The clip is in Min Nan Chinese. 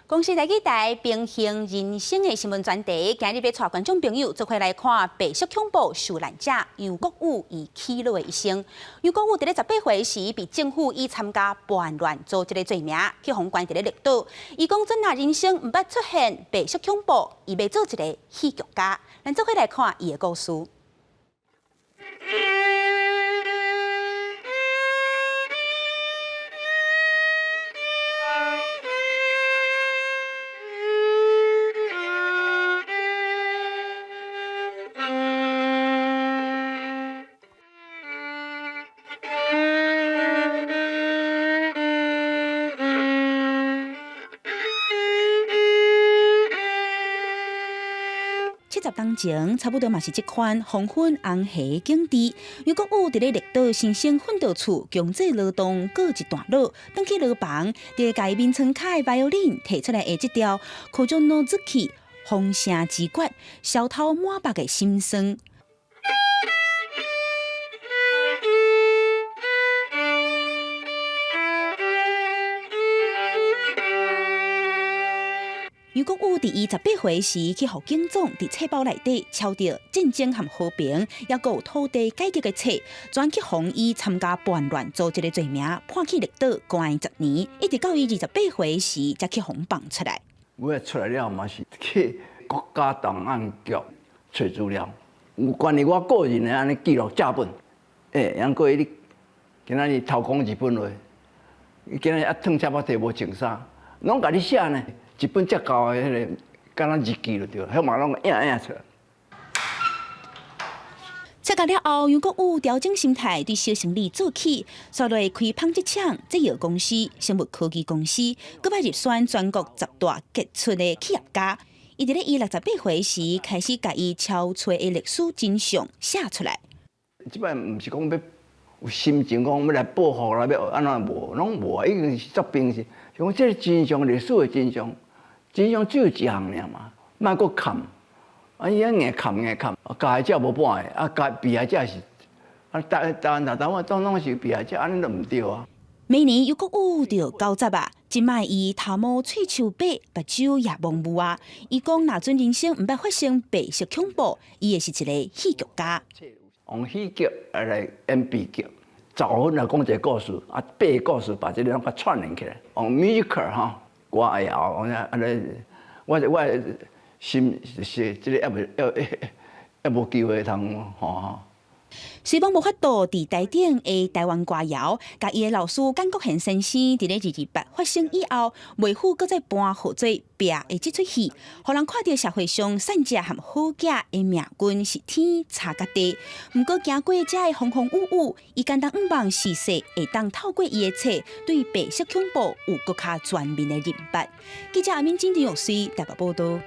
公視台語台平行人生的新聞專題，今日欲帶觀眾朋友做伙來看白色恐怖受難者楊國武伊起落的一生。楊國武佇咧18歲時，被政府以參加叛亂組織的罪名去予關佇咧綠島。伊講，真若人生毋捌出現白色恐怖，伊欲做一个戲劇家。咱做伙來看伊的故事。70冬前，差不多嘛是這款黃昏紅霞景致。楊國武佇咧綠島新生訓導處強制勞動告一段落，轉去牢房，佇共伊眠床跤的 violin 提出來的這調《可の月》風聲之決，消透滿腹的心酸。楊國武佇伊18歲時去予警總佇冊包內底抄著戰爭和和平，抑閣有土地改革的冊，轉去予以參加叛亂組織的罪名，判去綠島關10年，一直到伊28歲時，才去予放出來。我出來了嘛是去國家檔案局揣資料，有關於我個人的按呢記錄正本。欸，毋過你今仔日偷講日本話，你今仔日啊褪車仔提無穿衫，攏共你寫呢。一本遮厚的彼个，敢若日記就對，彼嘛攏印印出來。出獄了後，楊國武調整心態，對小生理做起，紲落開紡織廠、製藥公司、生物科技公司，閣擺入選全國十大傑出的企業家。伊佇咧伊68歲時，開始共伊抄揣的歷史真相寫出來。這擺毋是講欲有心情講欲來報復啦，欲按怎無，攏無啊，已經是足平時。講這个真相，歷史的真相。真相只有一項爾嘛，莫閣崁，啊伊按硬崁硬崁，加害者無半个，啊加被害者是，啊台台灣台灣當攏是被害者，按呢就毋對啊。明年楊國武就90啊，這擺伊頭毛喙鬚白，目睭也蒙霧啊。伊講，若準人生毋捌發生白色恐怖，伊會是一个戲劇家。用戲劇來演悲劇，10分來講一个故事，啊八个故事把這个攏共串聯起來，用 musical 吼。歌謠，我按呢，我我心是這个猶未猶猶無機會通吼。雖罔無法度佇台頂的台灣歌謠，共伊的老師簡國賢先生佇咧228發生以後，袂赴閣再搬號做拚的這齣戲，予人看著社會上善者和好囝的命運是天差甲地。毋過經過這个風風雨雨，伊敢當向望時勢會當透過伊的冊，對白色恐怖有閣較全面的認捌。記者阿敏、金玉穗台北報導。